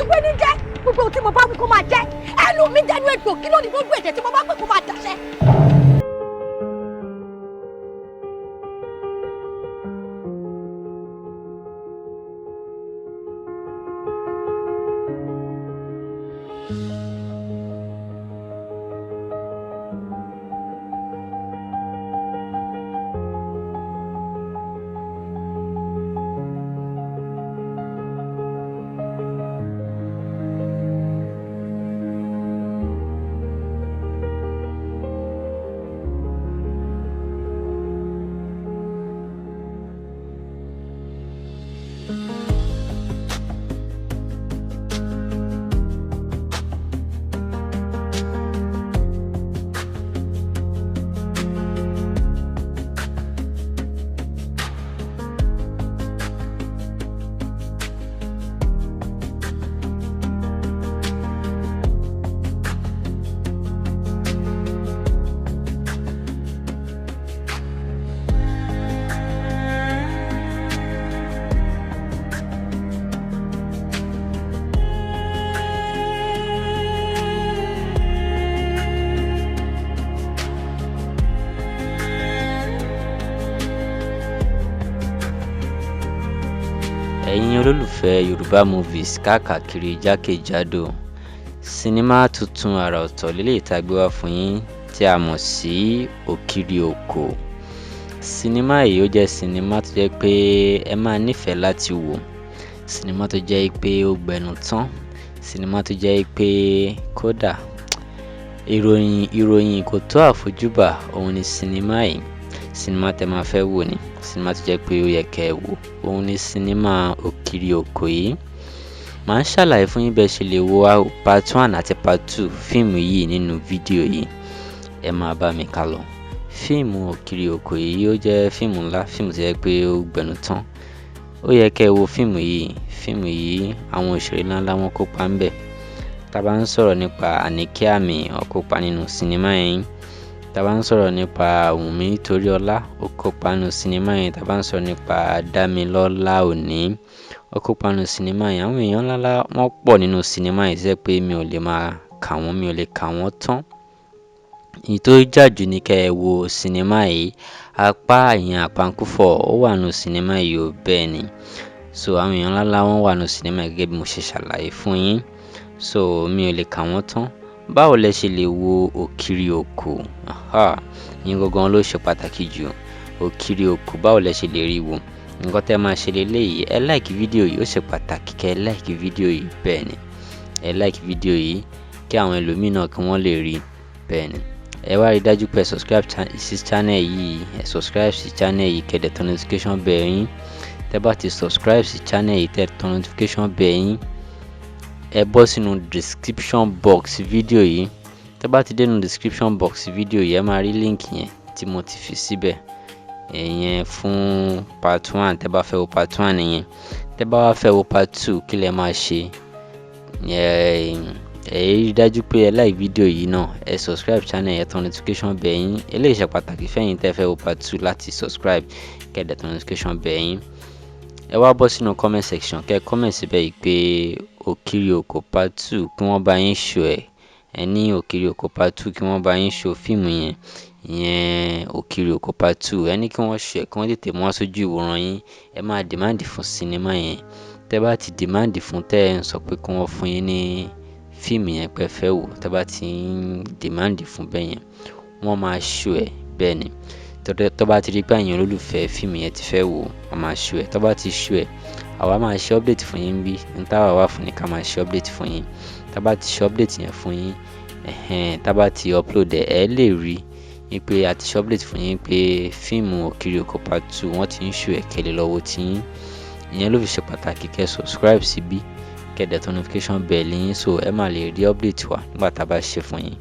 Ewé ní jẹ́ gbogbo ohun tí mo bá wí kó máa jẹ́. Ẹnu mi dẹnu egbò kí ló ní gbogbo èdè tí mo bá pè kó máa dàṣẹ. Ẹ̀yin olólùfẹ́ Yorùbá Movies káàkiri jákèjádò, sinimá tuntun àrà ọ̀tọ̀ lélẹ́yìí tá a gbé wá fún yín tí a mọ̀ sí Òkìrì Òkò. Sinimá yìí ó jẹ́ sinimá tó jẹ́ pé ẹ máa nífẹ̀ẹ́ láti wò, sinimá tó jẹ́ pé ó gbẹnu tán, sinimá tó jẹ́ pé kódà ìròyìn kò tó àfojúbà, òun ni sinimá yìí. Sinimá tẹ máa fẹ́ wò ni, sinimá tó jẹ́ pé ó yẹ kẹ́ ẹ wò, òun ni sinimá Òkìrì Òkò yìí. Màá ṣàlàyé fún yín bẹ́ẹ̀ ṣe lè wo part 1 àti part 2 fíìmù yìí nínú fídíò yìí. Ẹ máa bá mi kà lọ. Fíìmù Òkìrì Òkò yìí ó jẹ́ fíìmù ńlá, fíìmù tó jẹ́ pé ó gbẹnu tán. Ó yẹ kẹ́ ẹ wo fíìmù yìí. Fíìmù yìí àwọn òṣèré ńláńlá wọn kópa ńbẹ̀. Tá bá ń sọ̀rọ̀ nípa Àníkẹ́ Àmì, ó kópa nínú sinimá yìí. Tá bá ń sọ̀rọ̀ nípa Wùnmí Toríọlá, ó kópa nínú sinimá yìí. Tá bá ń sọ̀rọ̀ nípa Dámilọ́lá Òní, ó kópa nínú sinimá yìí. Àwọn èèyàn ńláńlá wọ́n pọ̀ nínú sinimá yìí tó jẹ́ pé mi ò lè máa kà wọ́n, mi ò lè kà wọ́n tán. Èyí tó jà jù ni kẹ́ ẹ wo sinimá yìí. Apá ìyẹn Àpankúfọ̀ ó wà nínú sinimá yìí ó, bẹ́ẹ̀ ni. So àwọn èèyàn ńláńlá wọ́n wà nínú sinimá yìí gẹ́gẹ́ bí mo ṣe ṣàlàyé fún yín. So mi ò lè kà wọ́n tán. Báwo lẹ ṣe lè wo Òkìrì Òkò? Ìyẹn gangan ló ṣe pàtàkì jù. Òkìrì Òkò, báwo lẹ ṣe lè rí wò? Nǹkan tẹ́ máa ṣe leléyìí, ẹ like fídíò yìí, ó ṣe pàtàkì kẹ́ ẹ like fídíò yìí, bẹ́ẹ̀ ni. Ẹ like fídíò yìí kí àwọn ẹlòmíì náà kí wọ́n lè rí, bẹ́ẹ̀ ni. Ẹ wá rí dájú pé ẹ subscribe sí channel yìí, ẹ subscribe sí channel yìí kẹ́ dẹ̀ tan notification bell yín. Tẹ́ bá ti subscribe sí channel yìí, tẹ́ tan notification bell yín, ẹ bọ́ sínú description box fídíò yìí. Tẹ́ bá ti dé inú description box fídíò yìí, ẹ máa rí link yẹn tí mo ti fi síbẹ̀. Ìyẹn fún part 1, tẹ́ bá fẹ́ wo part 1 nìyẹn. Tẹ́ bá wá fẹ́ wo part 2, kí lẹ máa ṣe? Ẹ rí dájú pé ẹ like fídíò yìí náà, ẹ subscribe channel, ẹ tan notification bell yín. Eléyìí ṣe pàtàkì fẹ́yin tẹ́ fẹ́ wo part 2 láti subscribe kẹ́ dẹ̀ tan notification bell yín. Ẹ wá bọ́ sínú comment section, kẹ́ comment síbẹ̀ yìí pé Òkìrì Òkò part 2 kí wọ́n bá yín show ẹ̀. Ẹ ní Òkìrì Òkò part 2 kí wọ́n bá yín show fíìmù yẹn, ìyẹn Òkìrì Òkò part 2. Ẹ ní kí wọ́n show ẹ̀, kí wọ́n tètè mú wá sójú ìwòran yín. Ẹ máa demand fún sinimá yẹn. Tẹ́ bá ti demand fún, tẹ́ ẹ ń sọ pé kí wọ́n fún yín ní fíìmù yẹn pé ẹ fẹ́ wò, tẹ́ bá ti ń demand fún bẹ́ẹ̀ yẹn, wọ́n máa show ẹ̀, bẹ́ẹ̀ ni. Tọ́ bá ti rí pé ẹ̀yin olólùfẹ́ fíìmù yẹn ti fẹ́ wò, wọ́n máa show ẹ̀. Tọ́ bá ti show ẹ̀, àwa máa ṣe update fún yín bí. Ohun táwa wà fún ni ká máa ṣe update fún yín. Tá bá ti ṣe update yẹn fún yín, tá bá ti upload ẹ̀, ẹ lè rí i pé a ti ṣe update fún yín pé fíìmù Òkìrì Òkò part 2 wọ́n ti ń show ẹ̀, kẹ́ lè lọ wo ti yín. Ìyẹn ló fi ṣe pàtàkì kẹ́ subscribe síbí, kẹ́ dẹ̀ tan notification bell yín, so ẹ máa lè rí update wa nígbà tá a bá ṣe fún yín.